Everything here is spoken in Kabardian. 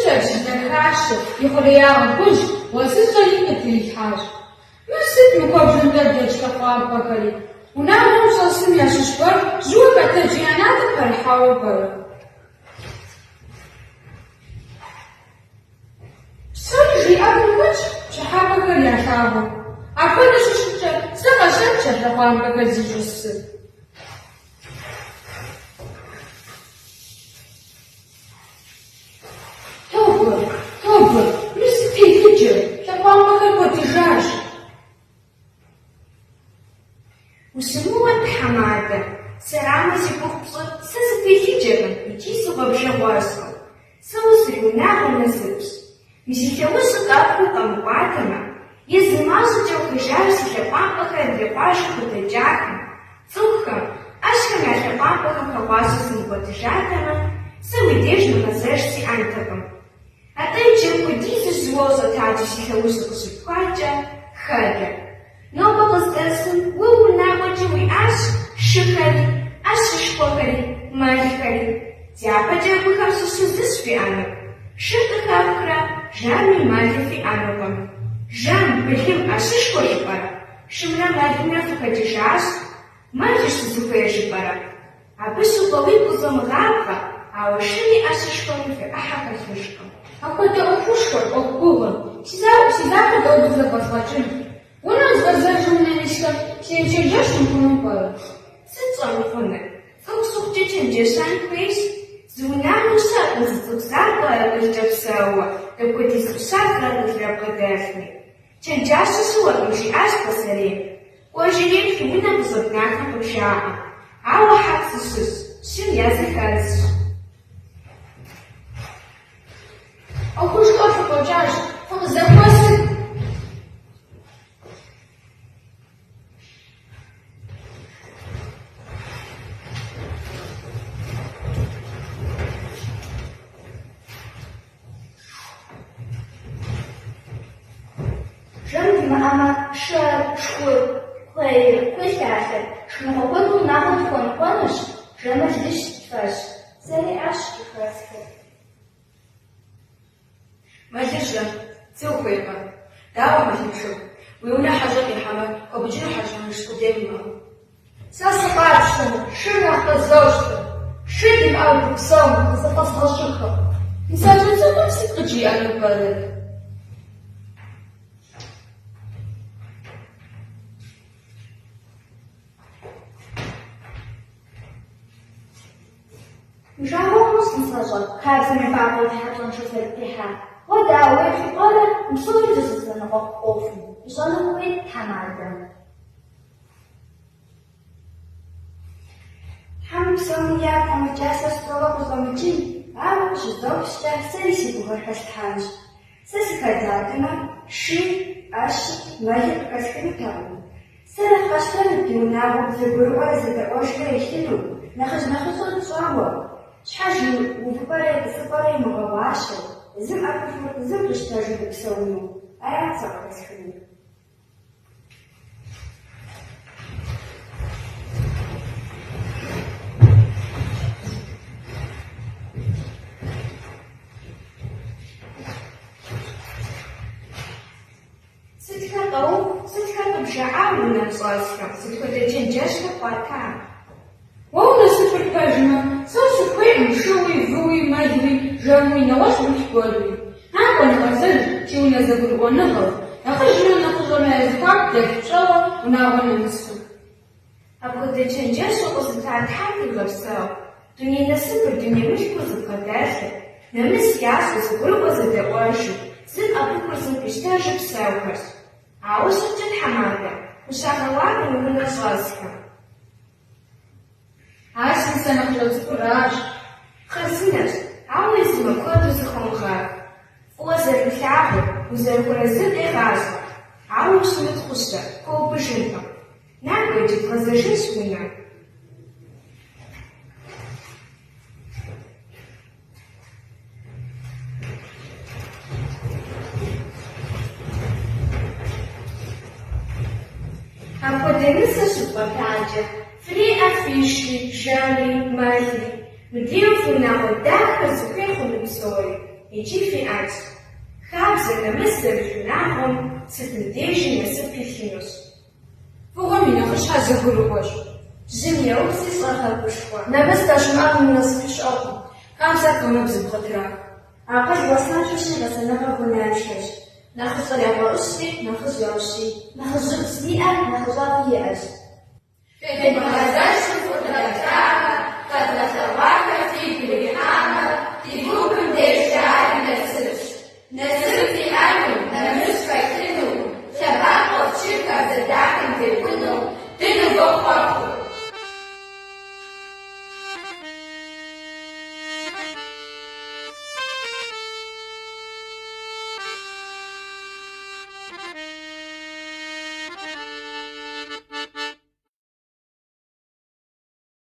фэбжь дахащэ, и хъуреягъыр хужь, уэсыщӏэри къытрилъхьащ. Мыр сыт мы куэбжэмкӏэ дэкӏ лъэхъуампӏэхэри? Унагъуэм щӏэсым ящыщ гуэр жьыуэ къэтэджри ӏэнатӏэ пэрыхьауэ пӏэрэ? Псори жиӏэну хуитщ, пщӏыхьэпӏэхэр ялъагъуу. Апхуэдэ щыщыткӏэ, сэ къэсщӏэнщ а лъэхъуампӏэхэр зищӏысыр. Тобэ, тобэ, мыр сыт телъыджэ, лъэхъуампӏэхэр кӏуэдыжащ. Ущымыуэ, тхьэмадэ, сэрамэ зи гугъу пщӏыр, сэ сытелъыджэкъым икӏи сыгъуэбжэгъуэщкъым. Сэ узриунагъуэ насыпщ. Мы си лъэужьыр къэпхыу укъэмыкӏуатэмэ, е зы мащӏэкӏэ ухыжауэ си лъэкъуампӏэхэр адрей къуажэм къыдэкӏахэм, цӏыхухэм, ӏэщхэм я лъэкъуампӏэхэм хэгъуащэу сымыгъуэтыжатэмэ, сэ уи деж нэгъэзэж сиӏэнтэкъым. Атӏэ иджы апхуэдизу жьыуэ ущӏэтаджэу си лъэужьыр къыщыпхуакӏэ, хэдэ. Нобэ къыздэсым уэ унагъуэкӏи уиӏащ шыхэри, ӏэщышхуэхэри, мэлхэри. Дяпэкӏэ абыхэм щыщу зыщ фиӏэнур. Шы къыхэфхрэ, жэми мэли фиӏэнукъым. Жэм, былым, ӏэщышхуэ жыпӏэрэ? Шымрэ мэлымрэ фыхэкӏыжащ. Мэлырщ сызыхуейр жыпӏэрэ? Абы щыгъуэ уигу къызомыгъабгъэ, ауэ шыми ӏэщышхуэми фи ӏыхьэ хэлъыжкъым. Апхуэдэ ӏуэхушхуэр, ӏуэху гугъур, си закъуэ дауэ зэфӏэзгъэкӏын? Унэм згъэзэжу унэм исхэм семычэнджэщ мыхъуну пӏэрэ? Сыт щӏэмыхъуныр? Цӏыху щыхъукӏэ чэнджэщэн хуейщ. Зы унагъуи щыӏэкъым зы цӏыху закъуэ акъылкӏэ псэууэ, дапхуэдиз ӏущагърэ акъылрэ бгъэдэлъми. Чэнджащэ щыуэркъым, жиӏащ пасэрейм. Кӏуэжи еплъ унэм къыщӏэбнахэм къыбжаӏэм. Ауэ хьэкъ зыщыщӏ, щым языхэзщ. ӏуэхушхуэ лъыкъуэкӏащ, фыкъызэхуэсыт! Жэм димыӏэмэ, шэр, шхур, кхъуейр, кхъуейлъалъэр, шхыныгъуэ куэдым унагъуэ дыхуэныкъуэнущ, жэмыр лыщ, фэщ. Сэри ӏэщ къыхэсхыр. Мэлыр-щэ, цы ухуейкъэ? Дауэ мэлыншэу? Уи унэ хьэщӏэ къихьэмэ, хуэбукӏыну хьэщӏэмыш къудей уимыӏэу. Сэ сыкъапщтэмэ, шыр нэхъ къызощтэ. Шы димыӏэу дыпсэумэ, къызыфӏэзгъэщӏыххэкъым. Нысащӏэ цӏыкӏум сыт къыджиӏэну пӏэрэт? Уи жагъуэ умыщӏ, нысащӏэ, хабзэм ебакъуэу тхьэ пщӏэншэу зэрыптехьар. Уэ дауэ уеплъу пӏэрэ мы псори дыщӏызэныкъуэкъу ӏуэхум? Ищӏэну хуейт тхьэмадэм. Тхьэм псоми ягу къэмыкӏа сэ сщӏэуэ къыщӏэмыкӏын, ауэ къыщызопщкӏэ сэри си гугъэр хэслъхьэнщ. Сэ сыхэдзатэмэ, шыи, ӏэщи, мэли къыхэсхынутэкъым. Сэ нэхъ къэсщтэнут ди унагъуэм зэгурыӏуэрэ зэдэӏуэжрэ илъыну, нэхъыжь-нэхъыщӏэр тщӏэуэ, щхьэж и увыпӏэрэ и тӏысыпӏэрэ имыгъэгъуащэу, зым ӏэпыхур зым къищтэжу дыпсэуну. Арат сэ къыхэсхынур. Сытхэр къэув, сытхэр къыбжаӏа унэм щӏэсхэм, сыт хуэдэ чэнджэщхэр къуата? Уэ уи насыпыр пэжмэ, сэ сыхуейкъым шыуи, выуи, мэлуи, жэмуи, нэгъуэщӏ мылъку гуэруи. Накӏуэ, дгъэзэж си унэ зэгурыӏуэныгъэу, нэхъыжьымрэ нэхъыщӏэмрэ я зэхуаку дэлъ пщӏэуэ унагъуэ нэмысу. Апхуэдэ чэнджэщ укъызыта Тхьэм уигъэпсэу, дуней насыпыр, дуней мылъкур зыбгъэдэлъыр, нэмыс ящӏу, зэгурыӏуэ-зэдэӏуэжу, зым ӏэпыхур зым къищтэжу псэухэрщ. Ауэ щыхъукӏэ, тхьэмадэ, ущагъэуакъым уи унэ щӏэсхэм. Ар си нысэ нэхъыщӏэ цӏыкӏуращ. Хъарзынэщ, ауэ езым апхуэдэу зыхыумыгъэх. Фӏыуэ зэрыплъагъур, узэрыхуэрэзыр къегъащӏэ. Ауэ ущымытхъущэ, пхуэубыжынкъым. Накӏуэ, иджы дгъэзэжынщ унэм. Апхуэдэ нысэ щыбгъуэтакӏэ, фриӏэ фишри, жэмри, мэлри, мыдрейуэ фи унагъуэ дахэр зыхуей хъуну псори. икӏи фиӏэнщ. Хабзэ, нэмыс зэрылъ унагъуэм сытым дежи насып илъынущ. Фӏыгъуэм и нэхъыщхьэр зэгурыӏуэщ. Жьым еубзи щӏэр гъэгушхуэ. Нэмыс здэщымыӏэм насыпи щыӏэкъым. Хабзэр фӏымэ бзыпхъэ трах. Акъыл уасэншэщи, гъэсэныгъэ гъунэншэщ. Нэхъыщӏэр ягъэӏущри, нэхъыжь яущий. Нэхъыжьыфӏ зиӏэм нэхъыщӏэфӏи иӏэщ. Федмыгъэзэж.